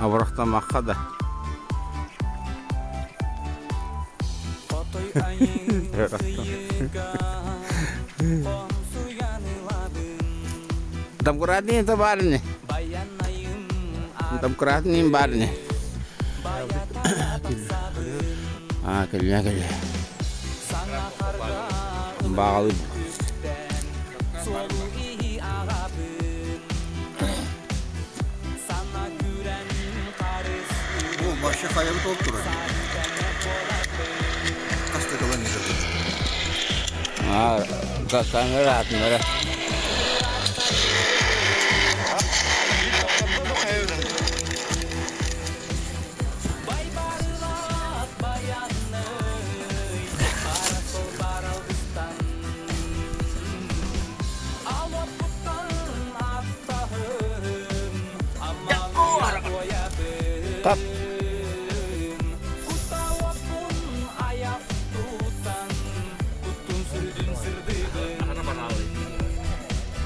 Абырахтамахха да. Домкратный это барыни. Домкратный барыни. А, кэллэ кэллэ. Баҕалы. Бу вообще хайабыт ол турар. Хаста кылан ыытабыт. А, камера атынара. Тап.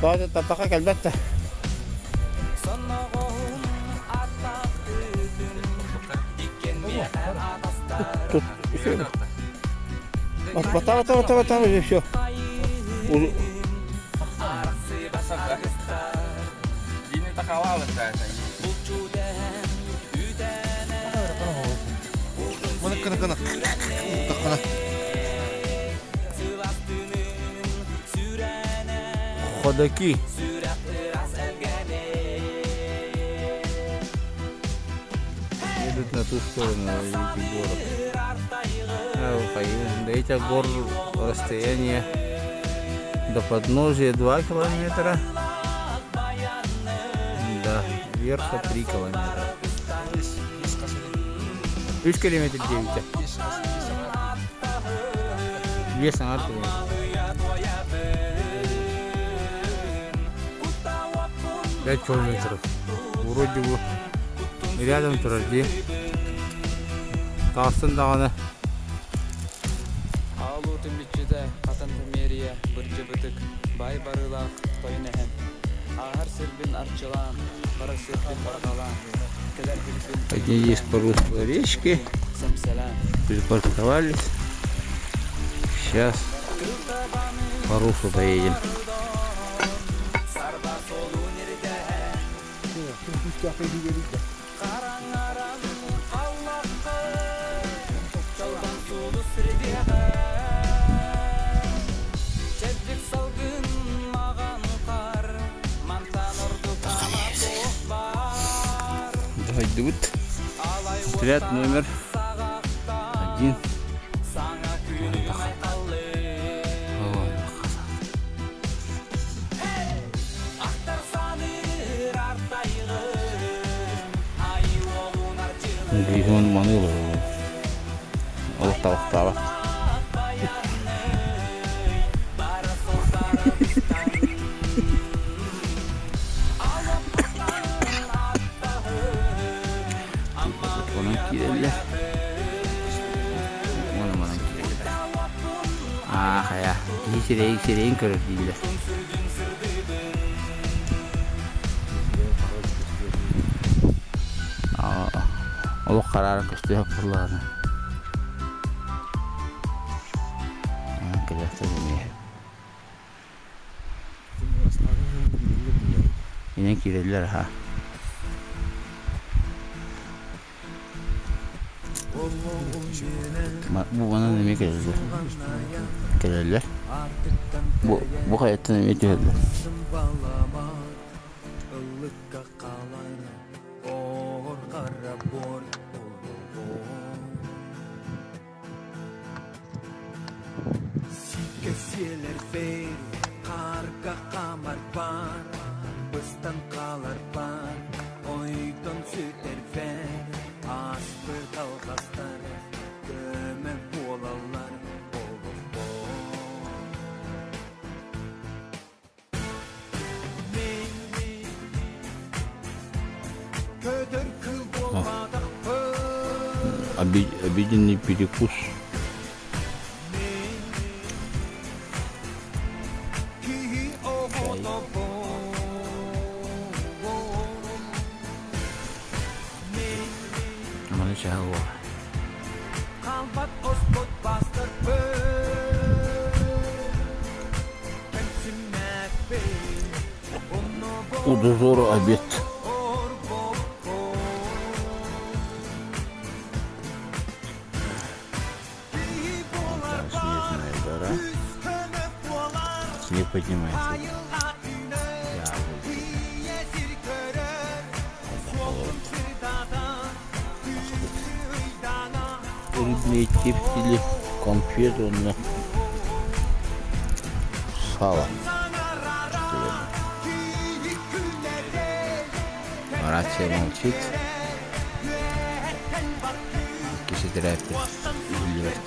Тоҕо таттаха кэлбэт да. Тут Батава, батава, батава, и все. Маны кына кына. Таххана. Ходаки. Едут на ту сторону, видите, город. До этих гор расстояние до подножия 2 километра, до верха 3 километра. 3 километр 9. 2 саҥар 5 километров. Вроде бы рядом турар дии. Тахсан даҕаны Аалуутун бүччүтэ, хатан Тэмиэрийэ, бырдьыбытык, баай барыылаах тойон эһэм. Ааһар сирбин арчылаан, барар сирбин барҕалаан, кэлэр сирбин Поднялись по руслу речки, сэмсэлээн. припарковались. Сейчас по руслу поедем. Дойдубут. Отряд номер один. Григон Манылов. Олох талахтаабат. Онон киирэллэр. Онон манан киирэллэр. Аа, хайа, киһи сирэйин сирэйин көрөр дииллэр. Олох харааран көстүөх буоллаҕына. Кэлэхтэн эмиэ. Инэн киирэллэр аха. Бу манан эмиэ кэлэллэр. Кэлэллэр. Бу бу хайаттан эмиэ түһэллэр. Кэсиэлэрбэр хаарга хаамарбар, быстан хааларбар, ойдон сүтэрбэр, ааспыт алҕастар көмө буолаллар олохпор. Мин көтөр кыл буолбатахпын. Обеденный перекус. Киһи оҕотобун. чаһа буола. Удозору обед. Снежная гора. Снег поднимается. Рыбные тефтели, конфет уонна сало. Рация молчит. Икки сэтэрээппит иһиллибэт.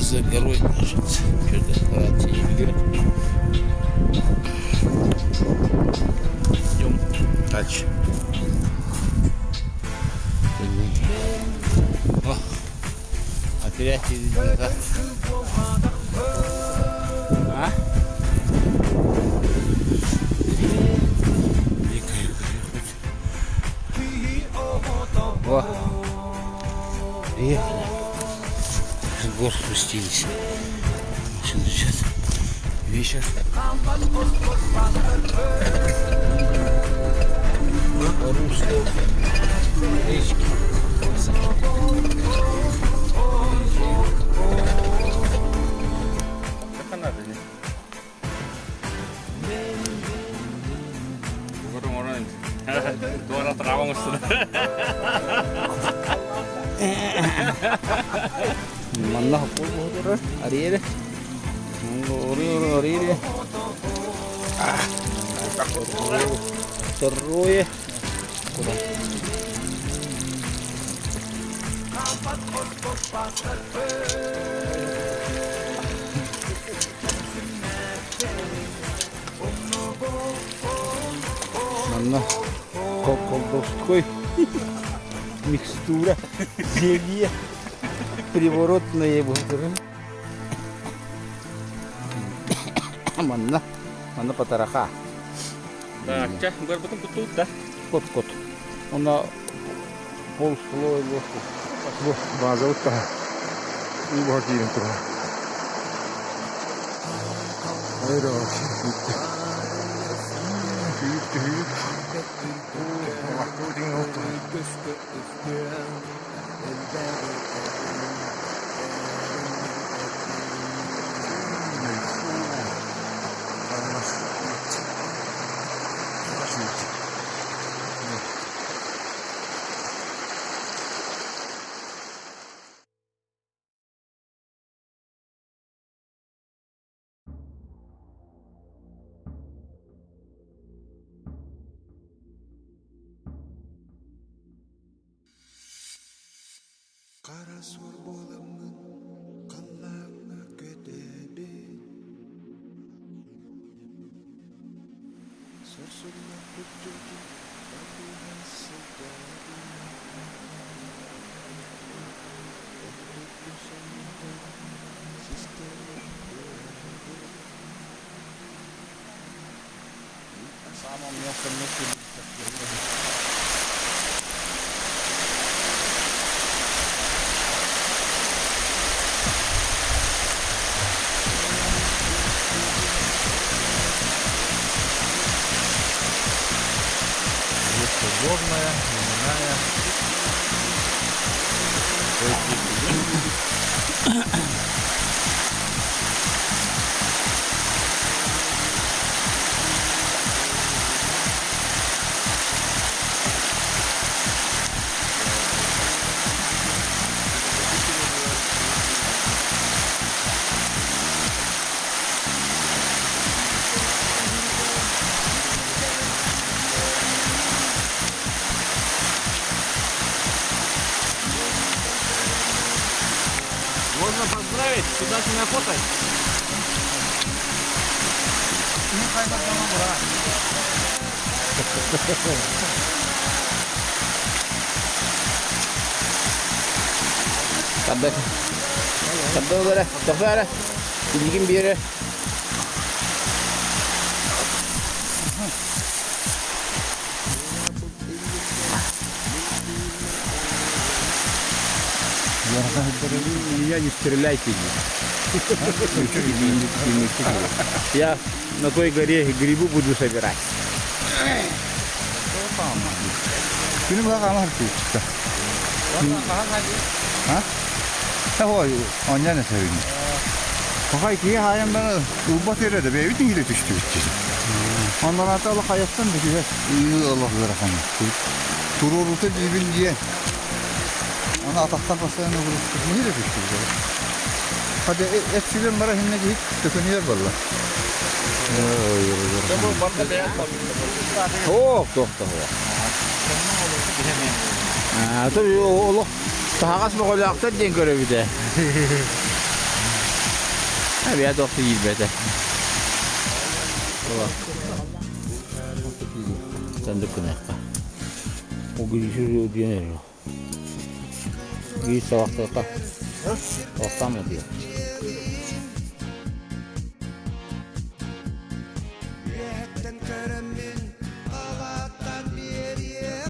За горой, значит, что-то рация не берет. Идем дальше. О, опять назад. А? О, приехали. С гор спустились. Сейчас вечер. Русло речки. Туора трава оҥостон. Манна хоппур буһутурар, ариэре. Ариэре. Второе. Куда? Манна колдовской микстура, зелье, приворотное буһутурар. Манна, манна потараха. Так, чэ, бырбытын куттуут да. Кот-кот. Онно пол столовой ложку. Бу базабыт таһа. Уу баһа киирэн турар. Айра бүттэ. Күйүк түһүүк. Хара суор буоламмын халлааҥҥа көтөбүн Сорсугунаппыт дьолбун батыһа сылдьабын Ордук сонунтан систэрин көрөбүн Самом мелком месте. Можно поздравить с удачной охотой. Табы. Табы олара, тофара. Билигин биэрэ. Меня не стреляйте. Я на той горе грибы буду собирать. Күнү быһа хаама сылдьыбыта. А? Ой, онньон эсэбин. Пахай киһи хаайан бары ылбат эрэ да бэйэбит иҥире түстүбүт дии. Оннораата олох хайаттан да түһэр. Ыы олох ыарахан. Туруорута диибин диэн. Аны атахтар постоянно иҥире түстүбүт. Хата эт сүгэн бара иһиннэ киһи төкөнүөр буолла. Туох туох туох. Аа, то олох таһаҕас бөҕөлөөхтөр диэн көрөбүт ээ. Эбээ туох да киирбэтэ. Сандык гыныахха. Угуйсу диэн эрэ. Биир сабахтыахха. Охтаама диэн.